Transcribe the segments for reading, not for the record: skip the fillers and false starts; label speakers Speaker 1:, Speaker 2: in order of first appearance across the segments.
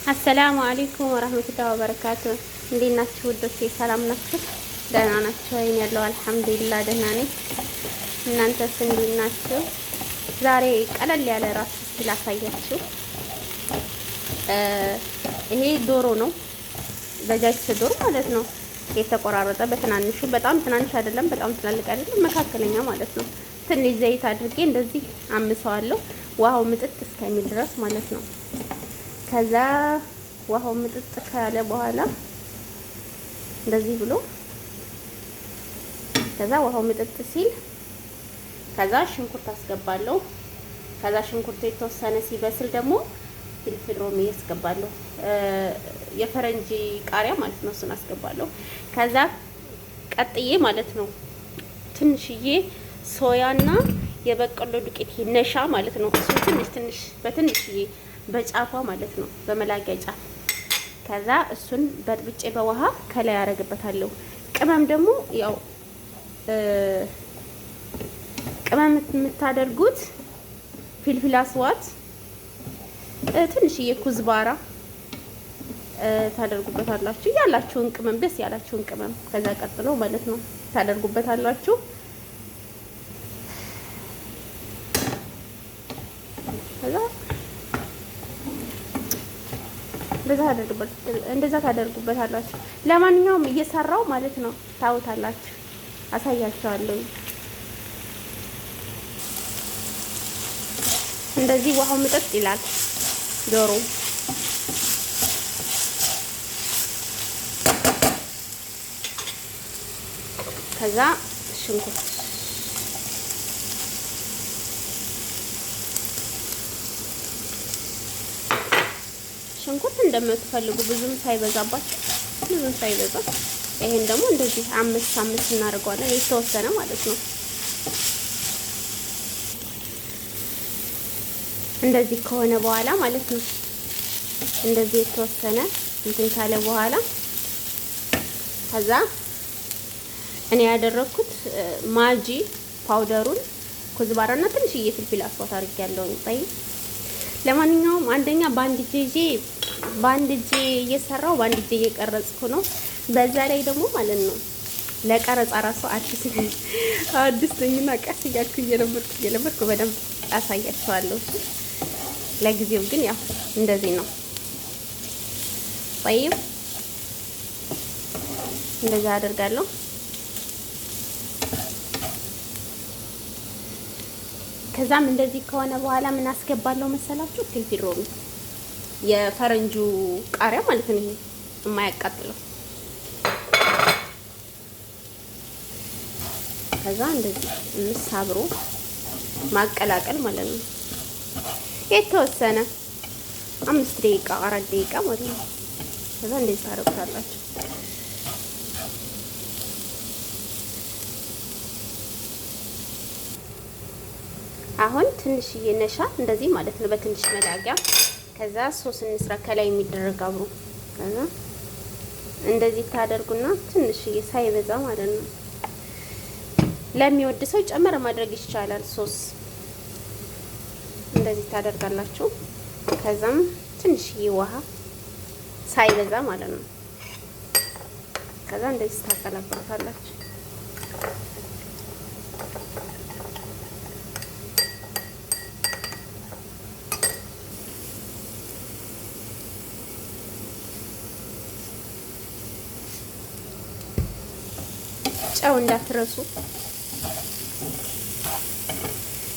Speaker 1: السلام عليكم ورحمة الله وبركاته። እንዴት ናችሁ ውዶቼ? ሰላም ናችሁ? ደህና ናችሁ? እኔ ያለው الحمد لله ደህና ነኝ። እናንተስ እንዴት ናችሁ? ዛሬ ቀለል ያለ ራስ እስኪ ላሳያችሁ። ይሄ ዶሮ ነው፣ دجاج صدور ማለት ነው። የተቆራረጠ በትናንሹ፣ በጣም ትናንሽ አይደለም፣ በጣም ትላልቅ አይደለም፣ መካከለኛ ማለት ነው። ትንሽ ዘይት አድርጌ እንደዚህ አምሰዋለሁ፣ ውሃው ምጥጥ እስከሚል ድረስ ማለት ነው። ከዛ ውሃው ምጥጥ ካለ በኋላ እንደዚህ ብሎ ከዛ ውሃው ምጥጥ ሲል ከዛ ሽንኩርት አስገባለሁ። ከዛ ሽንኩርቱ የተወሰነ ሲበስል ደግሞ فلفل رومي አስገባለሁ። የፈረንጅ ቃሪያ ማለት ነው። እሱን አስገባለሁ። ከዛ ቀጥዬ ማለት ነው ትንሽዬ ሶያና የበቆሎ ዱቄት نشا ማለት ነው። እሱን ትንሽ ትንሽ በትንሽዬ በጫፏ ማለት ነው በመላጊያ ጫፍ። ከዛ እሱን በጥብጬ በውሃ ከላይ አደርግበታለሁ። ቅመም ደግሞ ያው ቅመም የምታደርጉት فلفل أسود፣ ትንሽዬ كزبرة ታደርጉበታላችሁ። ያላችሁን ቅመም ደስ ያላችሁን ቅመም ከዛ ቀጥሎ ማለት ነው ታደርጉበታላችሁ። ከዛ እንደዛ ታደርጉበታላችሁ። ለማንኛውም እየሰራው ማለት ነው ታውታላችሁ፣ አሳያችኋለሁ። እንደዚህ ውሃው ምጥጥ ይላል ዶሮ። ከዛ ሽንኩርት ሽንኩርት እንደምትፈልጉ ብዙም ሳይበዛባችሁ ብዙም ሳይበዛ፣ ይሄን ደግሞ እንደዚህ አምስት አምስት እናደርገዋለን የተወሰነ ማለት ነው። እንደዚህ ከሆነ በኋላ ማለት ነው እንደዚህ የተወሰነ እንትን ካለ በኋላ ከዛ እኔ ያደረኩት ማጂ powder ኡን كزبرة ና ትንሽዬ فلفل أسود አድርጌያለሁ። طيب ለማንኛውም አንደኛ በአንድ እጄ ይዤ በአንድ እጄ እየሰራው በአንድ እጄ እየቀረጽኩ ነው። በዛ ላይ ደግሞ ማለት ነው ለቀረጻ ራሱ አዲስ አዲስ ነኝና ቀስ እያልኩ እየለመድኩ እየለመድኩ በደንብ አሳያችኋለሁ። ለጊዜው ግን ያው እንደዚህ ነው። طيب እንደዛ አደርጋለሁ። ከዛም እንደዚህ ከሆነ በኋላ ምን አስገባለሁ መሰላችሁ? فلفل رومي የፈረንጁ ቃሪያ ማለት ነው። ይሄ የማያቃጥለው። ከዛ እንደዚህ ምስ አብሮ ማቀላቀል ማለት ነው። የተወሰነ 5 ደቂቃ 4 ደቂቃ ማለት ነው። ከዛ እንደዚህ ታደርጉታላችሁ። አሁን ትንሽዬ نشا እንደዚህ ማለት ነው በትንሽ መላጊያ። ከዛ ሶስ እንስራ ከላይ የሚደረግ አብሮ። ከዛ እንደዚህ ታደርጉና ትንሽዬ ሳይበዛ ማለት ነው። ለሚወድ ሰው ጨመር ማድረግ ይቻላል። ሶስ እንደዚህ ታደርጋላችሁ። ከዛም ትንሽዬ ውሃ ሳይበዛ ማለት ነው። ከዛ እንደዚህ ታቀላብሉታላችሁ። ጨው እንዳትረሱ።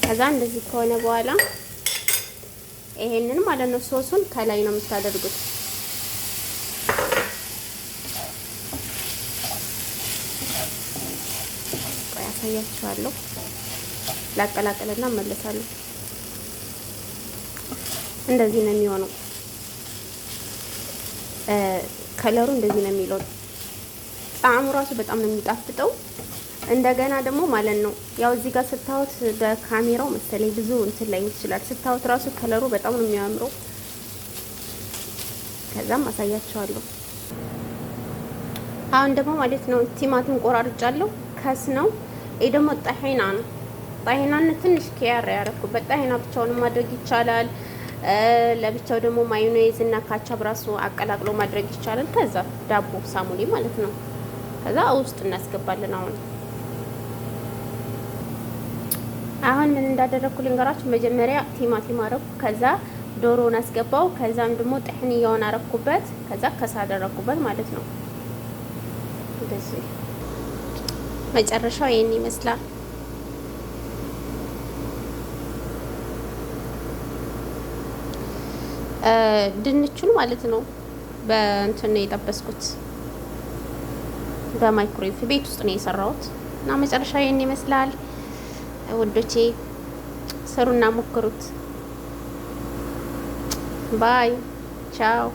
Speaker 1: ከዛ እንደዚህ ከሆነ በኋላ ይሄንን ማለት ነው ሶሱን ከላይ ነው የምታደርጉት። ቆይ አሳያችኋለሁ። ላቀላቅልና እመለሳለሁ። እንደዚህ ነው የሚሆነው። ከለሩ እንደዚህ ነው የሚለው። ጣዕሙ ራሱ በጣም ነው የሚጣፍጠው። እንደገና ደግሞ ማለት ነው ያው እዚህ ጋር ስታዩት በካሜራው መሰለኝ ብዙ እንትን ላይ ይችላል። ስታዩት ራሱ ከለሩ በጣም ነው የሚያምረው። ከዛም አሳያችኋለሁ። አሁን ደግሞ ማለት ነው ቲማቲም ቆራርጫለሁ። خس ነው። ይሄ ደግሞ طحينة ነው። طحينة ን ትንሽ خيار ያደረኩበት طحينة ብቻውን ማድረግ ይቻላል። ለብቻው ደግሞ ማዮኔዝ እና ካቻብ ራሱ አቀላቅሎ ማድረግ ይቻላል። ከዛ ዳቦ ሳሙሊ ማለት ነው። ከዛ ውስጥ እናስገባለን። አሁን ምን እንዳደረግኩ ልንገራችሁ። መጀመሪያ ቲማቲም አረኩ። ከዛ ዶሮውን አስገባው። ከዛም ደግሞ ጥሕንያውን አረኩበት። ከዛ ከሳ አደረኩበት ማለት ነው። እንደዚህ መጨረሻው ይሄን ይመስላል። ድንቹን ማለት ነው በእንትን ነው የጠበስኩት፣ በማይክሮዌቭ ቤት ውስጥ ነው የሰራሁት እና መጨረሻው ይሄን ይመስላል። ውዶቼ ስሩና ሞክሩት። Bye, ቻው።